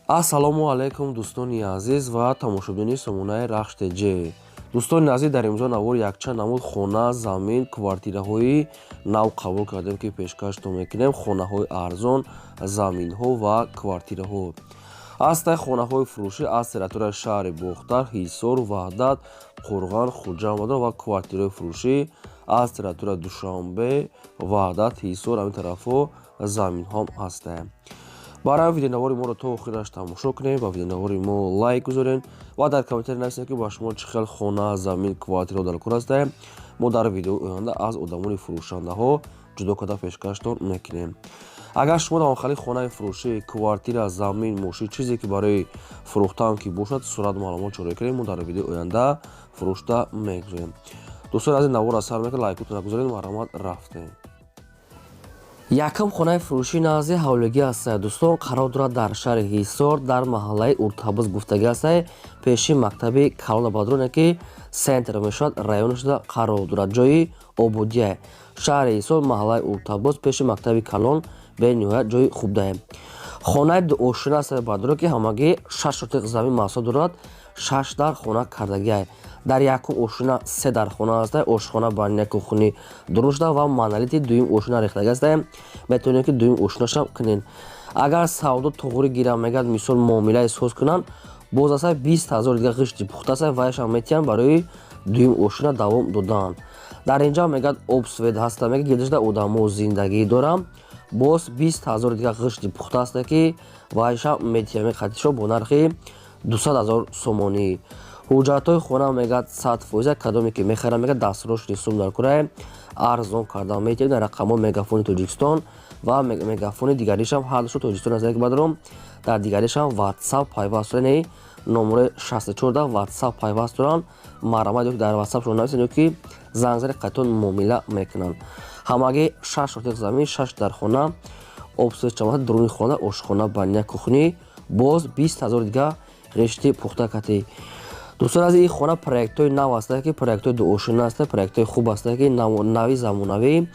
Ассалому алайкум, дӯстони азиз ва тамошобини сомонаи Рахш ТЖ. Дӯстони азиз, дар имзо навор якчанд намуд хона, замин, квартираҳои нав қабул кардем, ки пешкаштон мекунем. Хонаҳои арзон, заминҳо ва квартираҳо ҳастаи хонаҳои фурӯшӣ аз территорияи шаҳри Бохтар, Ҳисор, Ваҳдат, Қурған, Хуҷанд ва квартираҳои фурӯшӣ аз территорияи Душанбе, Ваҳдат, Ҳисор, ҳамин тарафҳо заминҳоам ҳастаем. Барои видеонавори моро то охираш тамошо кунем ва видеонавори мо лайк гузорем ва дар комментарий нависем, ки ба шумо чӣ хел хона, замин, квартираҳо дар кор ҳастаем. Мо дар видеои оянда аз одамони фурӯшандаҳо ҷудо карда пешкаштон мекунем. Агар шумо дар хали хонаи фурӯшӣ, квартира, замин, мошин, чизе ки барои фурӯхтан ки бошад, сурат, маълумот ҷорӣ кунем, мо дар видеои оянда фурӯшта мегузорем. Дӯстони азиз, навор аз сар мекунед, лайкотон нагузоред. Марҳамат, рафтем. Якум хонаи фурӯшӣ назди ҳавлигӣ ҳастае, дӯстон, қарор дорад дар шаҳри Ҳисор, дар маҳаллаи Уртабуз гуфтагӣ ҳастае, пеши мактаби калона бадроне, ки центр мешавад, район шуда қарор дорад. Ҷои ободия, шаҳри Ҳисор, маҳаллаи Уртабуз, пеши мактаби калон, бениҳоят ҷои хубдае. Хонаи дуошина ҳастае, бадро, ки ҳамагӣ 6 сотиқ замин маҳсул дорад, шаш дар хона кардагиае. Дар якум ошина се дар хона ҳастае, ошхона, баня, кухни дурушта ва монолити дуюм ошина рехтагӣ ҳастае. Метавонем, ки дуюм ошинашам кунен. Агар савдо туғри гирам, мегӯяд, мисол, муомилаи соз кунанд, боз ҳастае 20 000 дига ғишти пухта ҳастае, ваяшам метиҳанд барои дуюм ошина давом додан. Дар инҷа, мегӯяд, об, свет ҳаста, мегӯяд, гирдашда одамо зиндагӣ дорам. Боз 20 000 дига ғишти пухта ҳаста, ки ваяшам метиҳам қатишо бо нархи 200 000 сомонӣ. Ҳуҷҷатҳои хона, мегӯяд, 100%. Кадоме ки мехарам, мегӯяд, дастрочный сум дар курае, арзон карда метиҳем. Дар рақамҳои Мегафони Тоҷикистон ва Мегафони дигаришам ҳардушу Тоҷикистон аст, бадром дар дигаришам Ватсап пайваст доранд, номерои 64 да Ватсап пайваст доранд. Марҳамат, ё дар Ватсапшон нависед, ё ки занг зани, қайтон муомила мекунанд. Ҳамагӣ 6 сотиқ замин, шаш дар хона, об, свет, чамата, дуруни хона ошхона, баня, кухни, боз 20 000 дига ғишти пухта катӣ. Дӯстон аз ин хона проектҳои нав ҳастанд, ки проектҳои дуошина ҳастанд, проектҳои хуб ҳастанд, ки нави замонавӣ.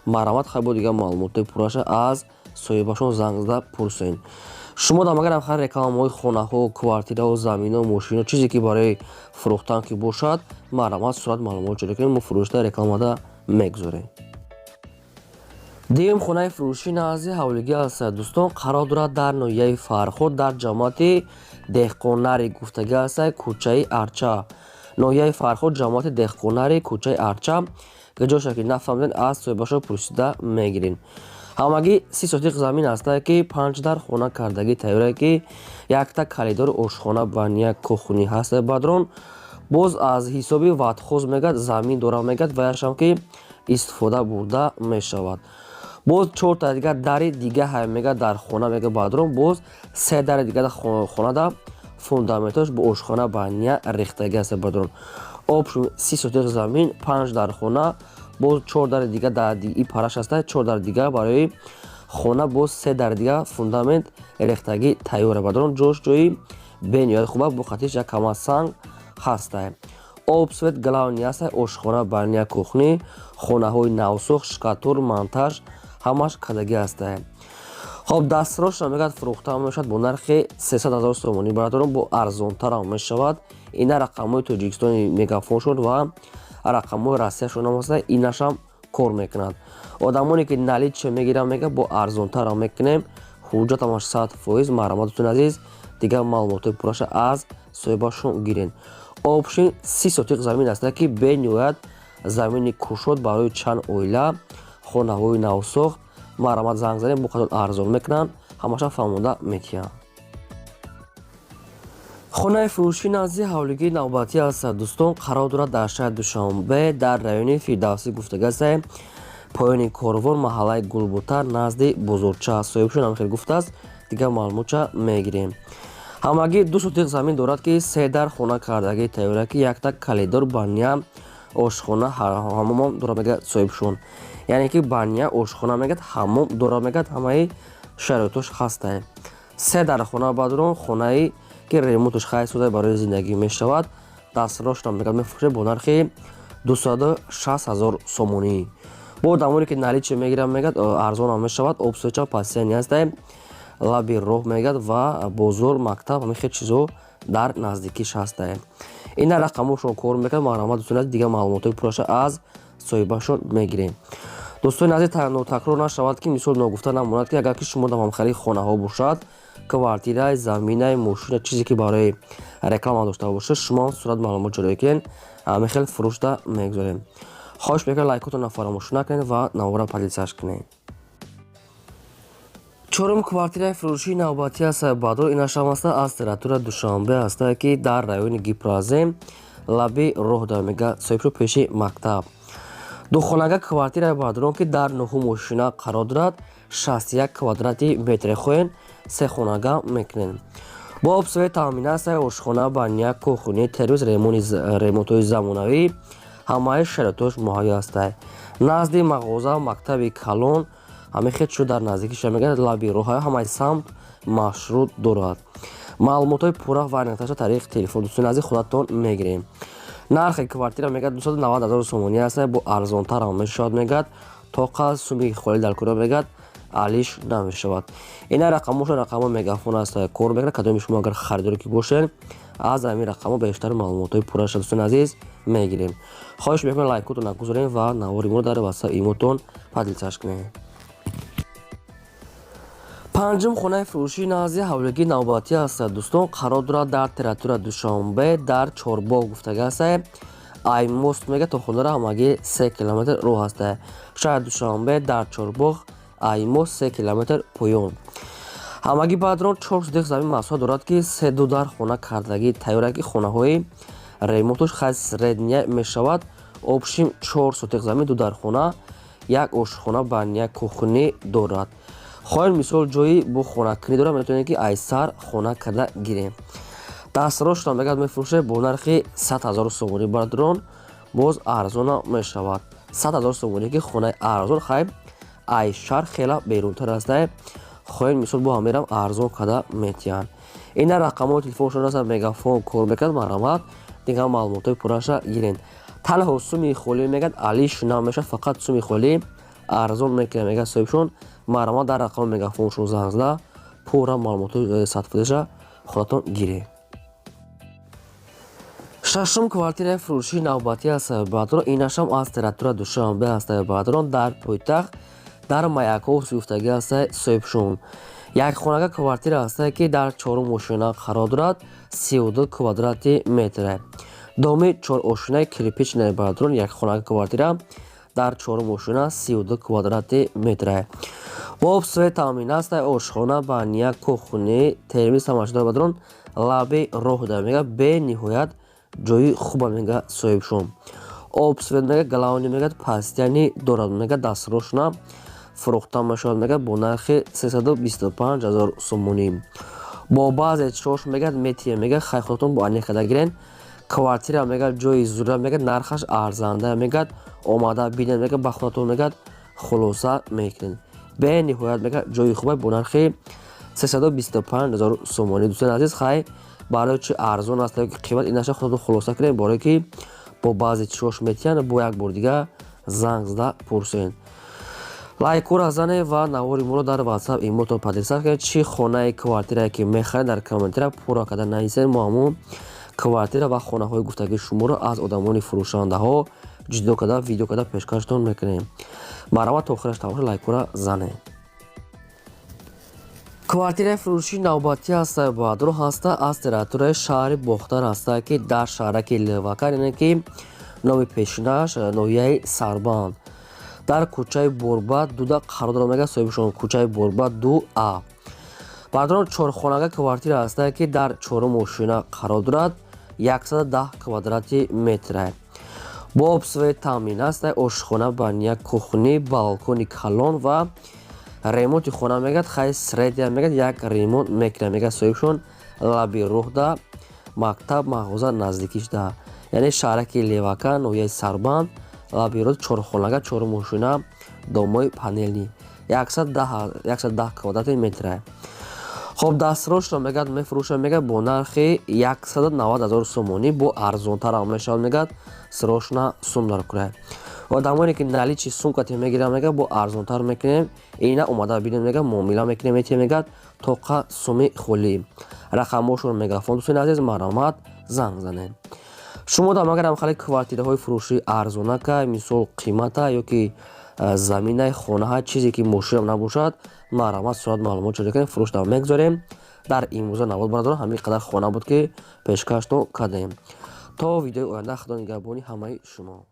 Марҳамат, хайбо дигар маълумотҳои пурраша аз соҳибашон занг зада пурсен. Шумо дар магар ҳар рекламаҳои хонаҳо, квартираҳо, заминҳо, мошинҳо, чизе ки барои фурӯхтан ки бошад, марҳамат, сурат, маълумот ҷорӣ кунед, мо фурӯшта рекламада мегузорем. Дуюм хонаи фурӯшӣ назди ҳавлигӣ аст, дӯстон, қарор дорад дар ноҳияи Фархор, дар ҷамоати Деҳқоннари гуфтагӣ аст, кӯчаи Арча. Ноҳияи Фархор, ҷамоати Деҳқоннари, кӯчаи Арча. Ҷоша ки нафаҳмидед, аз соҳибашо пурсида мегирем. Ҳамагӣ 30 сотиқ замин ҳастае, ки панҷ дар хона кардагӣ тайёрае, ки якта калидори, ошхона, баня, кухни ҳаста, бадрон. Боз аз ҳисоби ватхоз, мегӯяд, замин дорам, мегӯяд, ваяшам ки истифода бурда мешавад. Боз чорта дигар дари дига ҳай, мегӯяд, дар хона, мегӯяд, бадрон. Боз се дари дига хонада фундаментош бо ошхона, баня рехтагӣ аст, бадрон. Общем, 30 сотиқ замин, панҷ дар хона, боз чор дари дига дар и параш аста, чор дари дига барои хона, боз се дари дига фундамент рехтагӣ тайёра, бадрон. Ҷош ҷои бениҳоят хуба, бо қатиш як кама санг ҳастае. Об, свет главный аста, ошхона, баня, кухни, хонаҳои навсохт, штукатур, монтаж ҳамаш кардагӣ ҳастае. Хоб, дастрошро, мегӯяд, фурӯхта мешавад бо нархи 300 000 сомонӣ, бародарон, бо арзонтарам мешавад. Ина рақамҳои Тоҷикистони Мегафоншон ва рақамҳои Россияшон ҳам ҳаста, инашам кор мекунад. Одамоне ки наличие мегиранд, мегӯяд, бо арзонтарам мекунем, ҳуҷҷатамаш 100%. Марҳамат, дӯстони азиз, дигар маълумотҳои пурраша аз соҳибашон гирен. Общем, 30 сотиқ замин аста, ки бениҳоят замини кушод барои чанд оила, хонаҳои навсохт. Марҳамат, занг занед, бо қадр арзон мекунанд, ҳамаша фаҳмода метиҳанд. Хонаи фурӯшӣ назди ҳавлигии навбатӣ аст, дӯстон, қарор дорад дар шаҳри Душанбе, дар райони Фирдавсӣ гуфтагӣ астае, поёни корвон, маҳаллаи Гулбута, назди бозорча. Соҳибшон ҳам хел гуфтааст, дигар маълумотча мегирем. Ҳамагӣ 2 сотиқ замин дорад, ки се дар хона кардагӣ тайёра, ки якта калидор, баня, ошхона, ҳамомам дорад, мегӯяд соҳибшон. Яъне ки баня, ошхона, мегӯяд, ҳамом дорад, мегӯяд, ҳамаи шароитош ҳастае. Се дар хона, бадрон, хонаи ки ремонташ хайр шуда, барои зиндагӣ мешавад. Дастрошро, мегӯяд, мефурӯшед бо нархи 260 000 сомонӣ. Бо одамоне ки наличие мегиранд, мегӯяд, арзонам мешавад. Об, свет ча постоянный ҳастае. Лаби роҳ мегӯяд ва бозор, мактаб, ҳамин хел чизо дар наздикиш ҳастае. Ина рақамошон кор мекунад. Марҳамат, дӯстони азиз, дигар маълумотҳои пурраша аз соҳибашон мегирем. Дӯстони азиз, такрор нашавад, ки мисол ногуфта намонад, ки агар ки шумо дар ҳамхелии хонаҳо бошад, квартираи, заминаи, мошина, чизе ки барои реклама дошта бошад, шумо сурат маълумот ҷорӣ кунед, ҳамин хел фурӯшда мегузорем. Хоҳиш мекунем, лайкотонро фаромӯш накунед ва навора поделиться кунед. Чорум квартираи фурӯшии навбатӣ аст, баъдо инашам аста аз территория Душанбе ҳаста, ки дар райони Гипрозем, лаби роҳ да мега соҳибшо, пеши мактаб. Духонага квартираи баъдрон, ки дар нуҳум ошина қарор дорад, 61 квадрати метре. Хоҳем, се хонага мекунем. Бо об, свет таъмин аст, ошхона, баня, кухня, термоз, ремонтҳои замонавӣ, ҳамаи шароитош муҳайё ҳастад. Назди мағоза, мактаби калон, ҳамин хел чизо дар наздикиша мегӯяд, лаби роҳ, ҳамаи самт маршрут дорад. Маълумотҳои пурра ва аниқтарша тариқи телефон, дӯстони азиз, худатон мегирем. Нархи квартира мегӯяд 290 ҳазор сомонӣ аст, бо арзонтарам мешавад мегӯяд, тоқа суми холӣ дар кура мегӯяд алиш намешавад. Ина рақамошо, рақамо мегафон аст, кор мекунад. Кадоми шумо агар харидоре ки бошед, аз ҳамин рақамо бештар маълумотҳои пурраша, дӯстони азиз, мегирем. Хоҳиш мекунем, лайкотон нагузорем ва навори моро дар ватсап, имотон поделиться кунем. Панҷум хонаи фурӯшии назди ҳавлигии навбатӣ аст, дӯстон, қарор дорад дар территория Душанбе, дар Чорбоғ гуфтага аст. Ай мост мега то хонара ҳамагӣ 3 километр роҳ аст. Шаҳри Душанбе, дар Чорбоғ, ай мост 3 километр поён. Ҳамагӣ баъдрон 4 сотих замин масоҳат дорад, ки се ду дар хона кардагӣ тайёр, ки хонаҳои ремонтош хай средний мешавад. Общим 4 сотих замин, ду дар хона, як ошхона, баня, кухня дорад. Хоҳем, мисол, ҷои бо хонакунӣ дорад, метавонед, ки айсар хона карда гирем. Дастрошро мегӯяд мефурӯшед бо нархи 100 000 сомонӣ. Бародарон, боз арзона мешавад. 100 000 сомонӣ, ки хонаи арзон, хайб ай шаҳр хела берунтар аста. Хоҳем, мисол, бо ҳамерам арзон карда метиҳанд. Ина рақамҳои телефоншон аст, мегафон кор мекунад. Марҳамат, дигар маълумотҳои пурраша гирен. Танҳо суми холӣ мегӯяд алиш намешавад, фақат суми холӣ арзон мекунад, мегӯяд соҳибшон. Марҳамат, дар рақами мегафоншон занг зада, пурра маълумотҳои садфоизаша худатон гиред. Шашум квартираи фурӯшии навбатӣ аст, бародарон, инашам аз территория Душанбе аст, бародарон, дар пойтахт, дар Маяковский гуфтагӣ аст соҳибшон. Якхонага квартира аст, ки дар чорум ошёна қарор дорад, 32 квадрати метре. Доми чорошёнаи кирпичный, бародарон, якхонага квартира дар чорум ошёна, 32 квадрати метре. Бо об, свет таъмин аст, ошхона, баня, кухня, термоз, ҳамааш дорад, бародарон, лаби роҳ да мега, бениҳоят ҷои хуба мега соҳибшон. Об, свет мега, главный мега постоянный дорад мега. Дастрошна фурӯхта мешавад мега бо нархи 325 ҳазор сомонӣ. Бо баъзе чош мегӯяд метиҳем мега, хай худатон бо аниқ карда гирен. Квартира мега ҷои зура мега, нархаш арзанда мегӯяд, омада бинед мега, ба худатон мегӯяд хулоса мекунед. Бениҳоят мега ҷои хуба бо нархи 325 ҳазор сомонӣ. Дӯстони азиз, хай барои чи арзон аст ки қимат, инаша худатон хулоса кунед, барое ки бо баъзе чиҳош метиҳанд, бо як бор дига занг зада пурсед. Лайкура занед ва навори моро дар ватсап, имотон поделиться кунед. Чӣ хонаи, квартирае ки мехаред, дар комментария пурра карда нависед. Мо ҳамон квартира ва хонаҳои гуфтагии шуморо аз одамони фурӯшандаҳо ҷудо карда, видео карда пешкаштон мекунем. Марҳамат, то охираш тамошо, лайкура занед. Квартираи фурӯшии навбатӣ ҳаста, баъдро ҳаста аз территорияи шаҳри Бохтар ҳаста, ки дар шаҳраки Левакан, яъне ки номи пешинаш ноҳияи Сарбанд, дар кӯчаи Борбад дуда қарор дорад, мегӯяд соҳибшон, кӯчаи Борбад 2А. Баъдрон чорхонага квартира ҳаста, ки дар чорум ошёна қарор дорад, 110 квадрати метре. Бо об, свет таъмин аст, ошхона, баня, кухня, балкони калон ва ремонти хона мегӯяд хай средний мегӯяд, як ремонт мекунад, мегӯяд соҳибшон. Лаби роҳда, мактаб, мағоза наздикишда, яъне шаҳраки Левака, ноҳияи Сарбанд, лаби роҳ, чорхонага, чорум ошёна, домои панельный, 110 квадрати метре. Хоб, дастрошро мегӯяд мефурӯшад, мегӯяд бо нархи 190 ҳазор сомонӣ, бо арзонтарам мешавад, мегӯяд, срочно сум дар кунад. Одамоне, ки наличный сумкате мегирам, мега, бо арзонтар мекунем. Ина омада бинем, мега, муомила мекунем, метиҳем, мегад, тоқа суми холӣ. Рақамҳошон мегафон, дӯстони азиз, марҳамат, занг занед. Шумо дам агарам хеле квартираҳои фурӯшӣ арзонака, мисол, қимата ё ки заминаи хонаҳа, чизе ки мошинам набошад, марҳамат, сурат маълумот ҷорӣ кунем, фурӯш дам мегузорем. Дар имрӯза навод, бародарон, ҳамин қадар хона буд, ки пешкаштон кардем. То видеои оянда, Худо нигаҳбони ҳамаи шумо.